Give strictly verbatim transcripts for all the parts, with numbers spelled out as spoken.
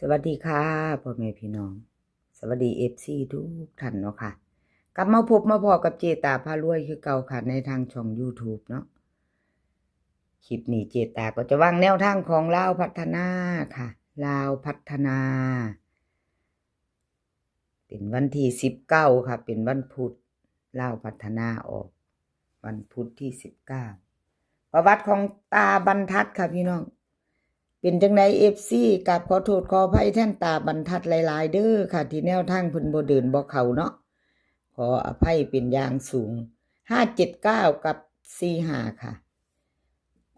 สวัสดีค่ะ พ่อแม่พี่น้อง สวัสดี เอฟซี ทุกท่านเนาะค่ะ กลับมาพบมาพ้อกับเจตาพารวยคือเก่าค่ะ ในทางช่อง YouTube เนาะ คลิปนี้เจตาก็จะวางแนวทางของลาวพัฒนาค่ะ ลาวพัฒนา เป็นวันที่สิบเก้าค่ะ เป็นวันพุธ ลาวพัฒนาออก วันพุธที่สิบเก้า ประวัติของตาบรรทัดค่ะพี่น้อง เป็นจังใด เอฟซี กราบขอโทษขออภัยแทนตาบรรทัดหลายๆ เด้อค่ะ ที่แนวทางเพิ่นบ่เดินบ่เข้าเนาะ ขออภัยเป็นอย่างสูง ห้าเจ็ดเก้า กับ สี่ห้า ค่ะ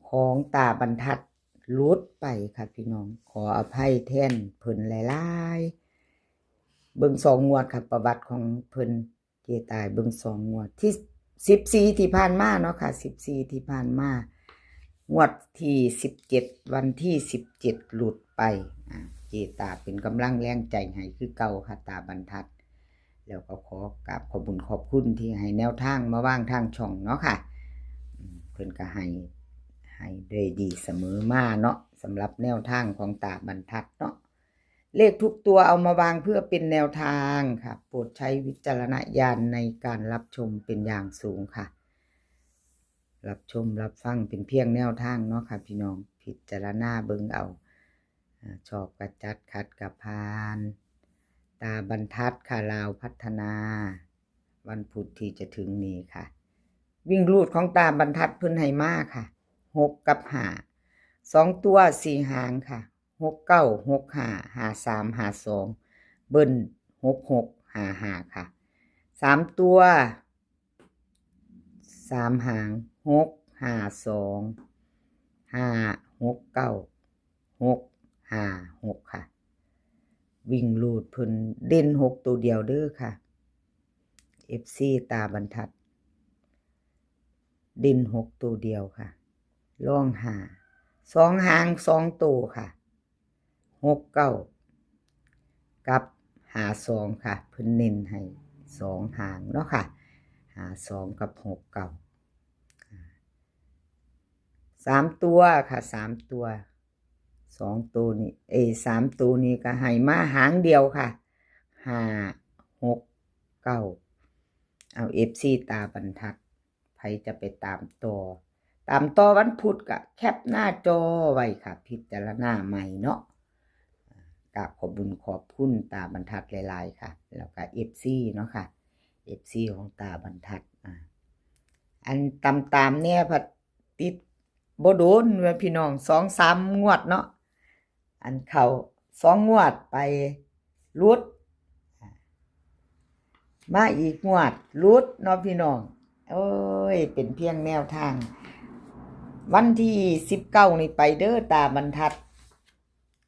ของตาบรรทัดหลุดไปค่ะพี่น้อง ขออภัยแทนเพิ่นหลายๆ เบิ่งสองงวดค่ะ ประวัติของเพิ่น เจตาเบิ่งสองงวด ที่สิบสี่ที่ผ่านมาเนาะค่ะ สิบสี่ที่ผ่านมา งวดที่สิบเจ็ด วันที่สิบเจ็ด หลุดไป อ่า เจตาเป็นกำลังแรงใจให้คือเก่าค่ะ ตาบรรทัด แล้วก็ขอกราบขอบบุญขอบคุณที่ให้แนวทางมาวางทางช่องเนาะค่ะ อืม เพิ่นก็ให้ ให้ได้ดีเสมอมาเนาะ สำหรับแนวทางของตาบรรทัดเนาะ เลขทุกตัวเอามาวางเพื่อเป็นแนวทางค่ะ โปรดใช้วิจารณญาณในการรับชมเป็นอย่างสูงค่ะ รับชมรับฟังเป็นเพียงแนวทางเนาะค่ะพี่น้อง พิจารณาเบิ่งเอา อ่า ชอบกะจัด ขัดกะผ่าน ตาบรรทัดค่ะ ลาวพัฒนา วันพุธที่จะถึงนี้ค่ะ วิ่งรูดของตาบรรทัดเพิ่นให้มาค่ะ หก กับ ห้า สองตัวสี่หางค่ะ หกเก้า หกห้า ห้าสาม ห้าสอง เบิ้ล หกหก ห้าห้า ค่ะ สามตัว สามหาง หกห้าสอง ห้าหกเก้า หกห้าหก ค่ะ วิ่งรูดเพิ่นเด่นหกตัวเดียวเด้อค่ะ เอฟซี ตาบรรทัด เด่นหกตัวเดียวค่ะ รองห้า สองหางสองตัวค่ะ หกเก้า กับห้าสอง ค่ะ เพิ่นเน้นให้สองหางเนาะค่ะ ห้าสอง กับ หกเก้า สามตัวค่ะ สามตัว สองตัวนี้ เอย สามตัวนี้ก็ให้มาหางเดียวค่ะ ห้าหกเก้า เอา เอฟซี ตาบรรทัด ไผจะไปตามต่อ ตามต่อวันพุธก็แคปหน้าจอไว้ค่ะ พิจารณาใหม่เนาะ กราบขอบบุญขอบคุณตาบรรทัดหลายๆ ค่ะ แล้วก็ เอฟซี เนาะค่ะ เอฟซี ของตาบรรทัด อ่า อันตามๆ เนี่ยพัดติดบ่โดนว่าพี่น้อง สองสามงวดเนาะ อันเข้าสองงวดไปหลุด มาอีกงวดหลุดเนาะพี่น้อง โอ้ย เป็นเพียงแนวทาง วันที่สิบเก้านี่ไปเด้อตาบรรทัด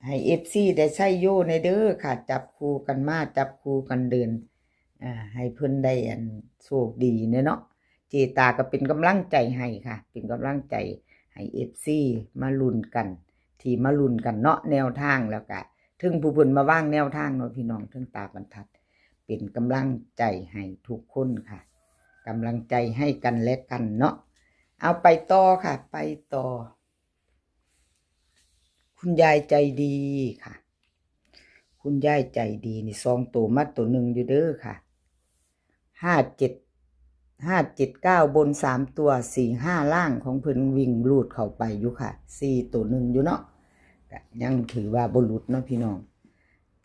ให้ เอฟซี ได้ใช้โยในเด้อค่ะ จับคู่กันมา จับคู่กันเดิน อ่า ให้เพิ่นได้อันโชคดีเนี่ยเนาะ เจตาก็เป็นกำลังใจให้ค่ะ เป็นกำลังใจให้ เอฟซี มาลุ้นกัน ที่มาลุ้นกันเนาะ แนวทางแล้วก็ถึงผู้เพิ่นมาวางแนวทางเนาะพี่น้อง ถึงตาบรรทัด เป็นกำลังใจให้ทุกคนค่ะ กำลังใจให้กันและกันเนาะ เอาไปต่อค่ะ ไปต่อ คุณยายใจดีค่ะ คุณยายใจดีนี่สองตัวมาตัวหนึ่งอยู่เด้อค่ะ ห้าเจ็ด ห้าเจ็ดเก้า บนสามตัว สี่ห้า ล่างของเพิ่นวิ่งรูดเข้าไปอยู่ค่ะ สี่ตัวหนึ่งอยู่เนาะ ก็ยังถือว่าบ่หลุดเนาะพี่น้อง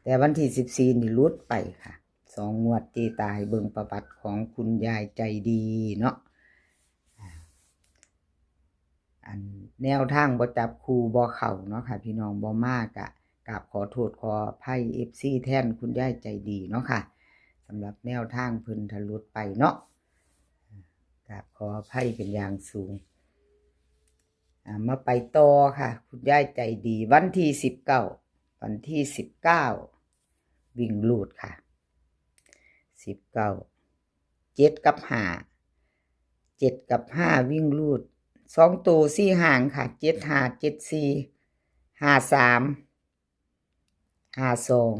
แต่วันที่สิบสี่นี่หลุดไปค่ะ สองงวดเจตาให้เบิ่งประวัติของคุณยายใจดีเนาะ อันแนวทางบ่จับคู่บ่เข้าเนาะค่ะ พี่น้อง บ่มากะกราบขอโทษขออภัย เอฟซี แทนคุณยายใจดีเนาะค่ะ สำหรับแนวทางเพิ่นถ้าหลุดไปเนาะ กราบขออภัยเป็นอย่างสูง อ่า มาไปต่อค่ะ คุณยายใจดี วันที่สิบเก้า วันที่สิบเก้า วิ่งรูดค่ะ สิบเก้า เจ็ดกับห้า เจ็ดกับห้า วิ่งรูด สองตัวสี่หางค่ะ เจ็ดห้า เจ็ดสี่ ห้าสาม ห้าสอง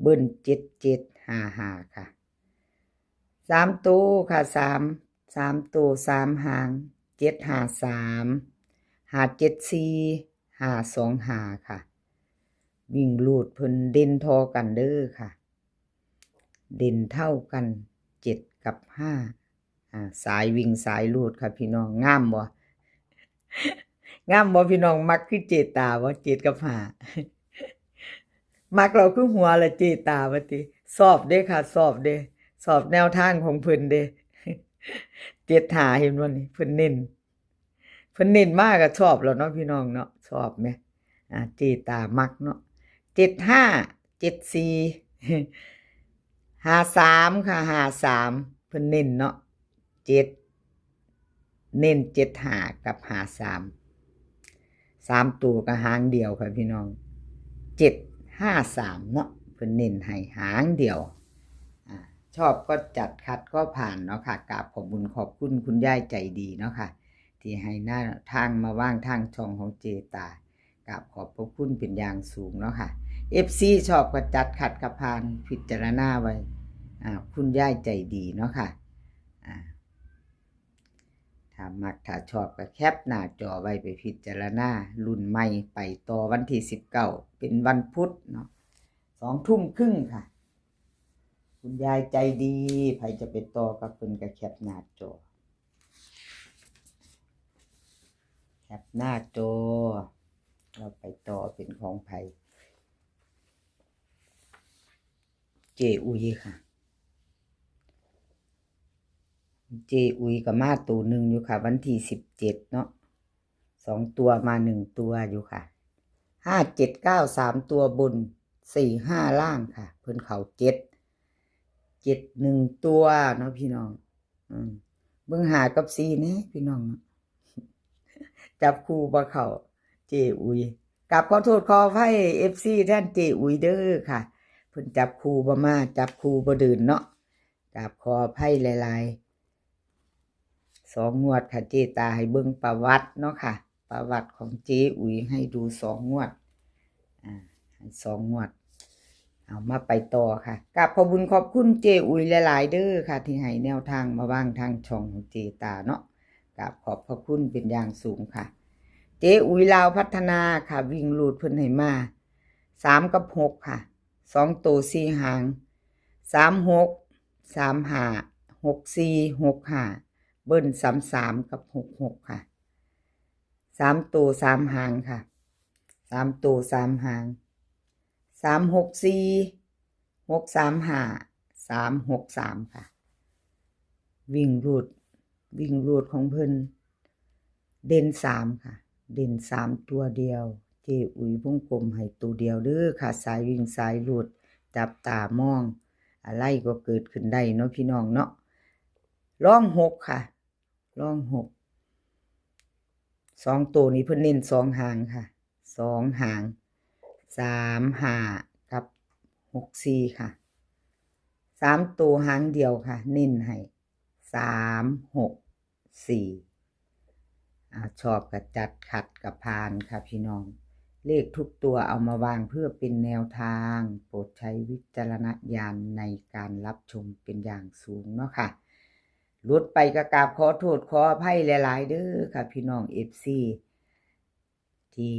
เบิ้ล เจ็ดเจ็ด ห้าห้า ค่ะ สามตัวค่ะ สาม สามตัว สามหาง เจ็ดห้าสาม ห้าเจ็ดสี่ ห้าสองห้า ค่ะ วิ่งรูดเพิ่นเด่นเท่ากันเด้อค่ะ เด่นเท่ากัน เจ็ดกับห้า อ่า สายวิ่งสายรูดค่ะพี่น้อง งามบ่ งามบ่พี่น้อง มักคือเจตาบ่ เจ็ดกับห้า มักเราคือหัวละเจตาว่าติ สอบเด้ค่ะ สอบเด้ สอบแนวทางของเพิ่นเด้ เจ็ดห้า เห็นบ่นี่ เพิ่นเน้น เพิ่นเน้นมาก็ชอบแล้วเนาะพี่น้องเนาะ ชอบแหม อ่า เจตามักเนาะ เจ็ดห้า เจ็ดสี่ ห้าสาม ค่ะ ห้าสาม เพิ่นเน้นเนาะ เจ็ด เน้น เจ็ดห้า กับ ห้าสาม สามตัวก็หางเดียวค่ะพี่น้อง เจ็ดห้าสาม เนาะ เพิ่นเน้นให้หางเดียว อ่า ชอบก็จัด ขัดก็ผ่านเนาะค่ะ กราบขอบบุญขอบคุณคุณยายใจดีเนาะค่ะ ที่ให้แนวทางมาวางทางช่องของเจตา กราบขอบพระคุณเป็นอย่างสูงเนาะค่ะ เอฟซี ชอบก็จัด ขัดก็ผ่าน พิจารณาไว้ อ่า คุณยายใจดีเนาะค่ะ อ่า ถ้ามักถ้าชอบก็แคปหน้าจอไว้ไปพิจารณา รุ่นใหม่ไปต่อวันที่สิบเก้า เป็นวันพุธเนาะ สองทุ่มครึ่งค่ะ คุณยายใจดี ไผจะไปต่อกับเพิ่นก็แคปหน้าจอ แคปหน้าจอ เราไปต่อเป็นของไผ เจอุยค่ะ เจอุยก็มาตัวหนึ่งอยู่ค่ะ วันที่สิบเจ็ดเนาะ สองตัวมาหนึ่งตัวอยู่ค่ะ ห้าเจ็ดเก้า สามตัวบน สี่ห้า ล่างค่ะ เพิ่นเข้าเจ็ด เจ็ดหนึ่งตัวเนาะพี่น้อง อืม เบิ่งห้ากับสี่แหน่พี่น้องเนาะ จับคู่บ่เข้า เจอุย กราบขอโทษขออภัย เอฟซี แทนเจอุยเด้อค่ะ เพิ่นจับคู่บ่มา จับคู่บ่เดินเนาะ กราบขออภัยหลายๆ สองงวดค่ะ เจตาให้เบิ่งประวัติเนาะค่ะ ประวัติของเจอุยให้ดูสองงวด อ่า ให้สองงวด เอามาไปต่อค่ะ กราบขอบบุญขอบคุณเจอุยหลายๆ เด้อค่ะ ที่ให้แนวทางมาวางทางช่องของเจตาเนาะ กราบขอบพระคุณเป็นอย่างสูงค่ะ เจอุยลาวพัฒนาค่ะ วิ่งรูดเพิ่นให้มา สามกับหกค่ะ สองตัวสี่หาง สามหก สามห้า หกสี่ หกห้า เบิ้ล สามสาม กับ หกหก ค่ะ สามตัวสามหางค่ะ สามตัวสามหาง สามหกสี่ หกสามห้า สามหกสาม ค่ะ วิ่งรูด วิ่งรูดของเพิ่น เด่นสามค่ะ เด่นสามตัวเดียว เจอุ๋ยวงกลมให้ตัวเดียวเด้อค่ะ สายวิ่งสายรูด จับตามอง อะไรก็เกิดขึ้นได้เนาะพี่น้องเนาะ รองหกค่ะ รองหก สองตัวนี้เพิ่นเน้นสองหางค่ะ สองหาง สามห้า กับ หกสี่ ค่ะ สามตัวหางเดียวค่ะ เน้นให้ สามหกสี่ อ่า ชอบก็จัด ขัดก็ผ่านค่ะพี่น้อง เลขทุกตัวเอามาวางเพื่อเป็นแนวทาง โปรดใช้วิจารณญาณในการรับชมเป็นอย่างสูงเนาะค่ะ หลุดไปก็กราบขอโทษขออภัยหลายๆ เด้อค่ะพี่น้อง เอฟซี ที่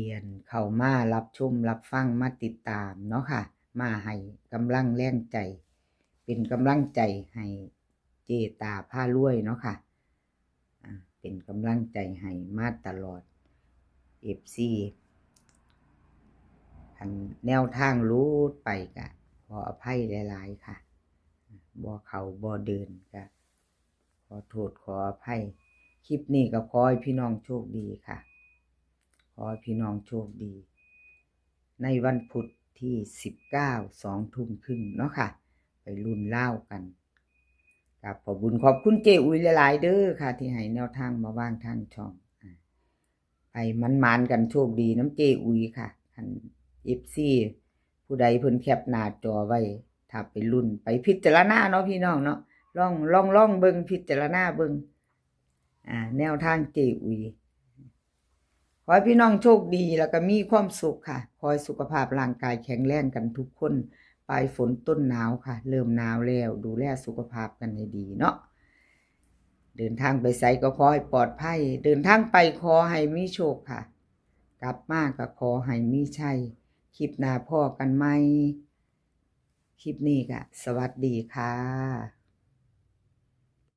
เข้ามารับชมรับฟังมาติดตามเนาะค่ะ มาให้กำลังแรงใจ เป็นกำลังใจให้เจตาพารวยเนาะค่ะ อ่า เป็นกำลังใจให้มาตลอด เอฟซี คันแนวทางหลุดไปก็ขออภัยหลายๆ ค่ะ บ่เข้าบ่เดินก็ขอโทษขออภัย คลิปนี้ก็ขอให้พี่น้องโชคดีค่ะ ขอให้พี่น้องโชคดี ในวันพุธที่สิบเก้า สองทุ่มครึ่งเนาะค่ะ ไปลุ้นลาวกัน กราบขอบบุญขอบคุณเจอุ๋ยหลายๆ เด้อค่ะ ที่ให้แนวทางมาวางทางช่อง อ่า ไปหมานๆ กันโชคดีนำเจอุ๋ยค่ะ คัน เอฟซี ผู้ใดเพิ่นแคปหน้าจอไว้ ถ้าไปลุ้น ไปพิจารณาเนาะพี่น้องเนาะ ลอง ลอง ลองเบิ่ง พิจารณาเบิ่ง อ่า แนวทางเจอุ๋ย ขอให้พี่น้องโชคดีแล้วก็มีความสุขค่ะ ขอให้สุขภาพร่างกายแข็งแรงกันทุกคน ปลายฝนต้นหนาวค่ะ เริ่มหนาวแล้ว ดูแลสุขภาพกันให้ดีเนาะ เดินทางไปไสก็ขอให้ปลอดภัย เดินทางไปขอให้มีโชคค่ะ กลับมาก็ขอให้มีชัย คลิปหน้าพ้อกันใหม่ คลิปนี้ก็สวัสดีค่ะ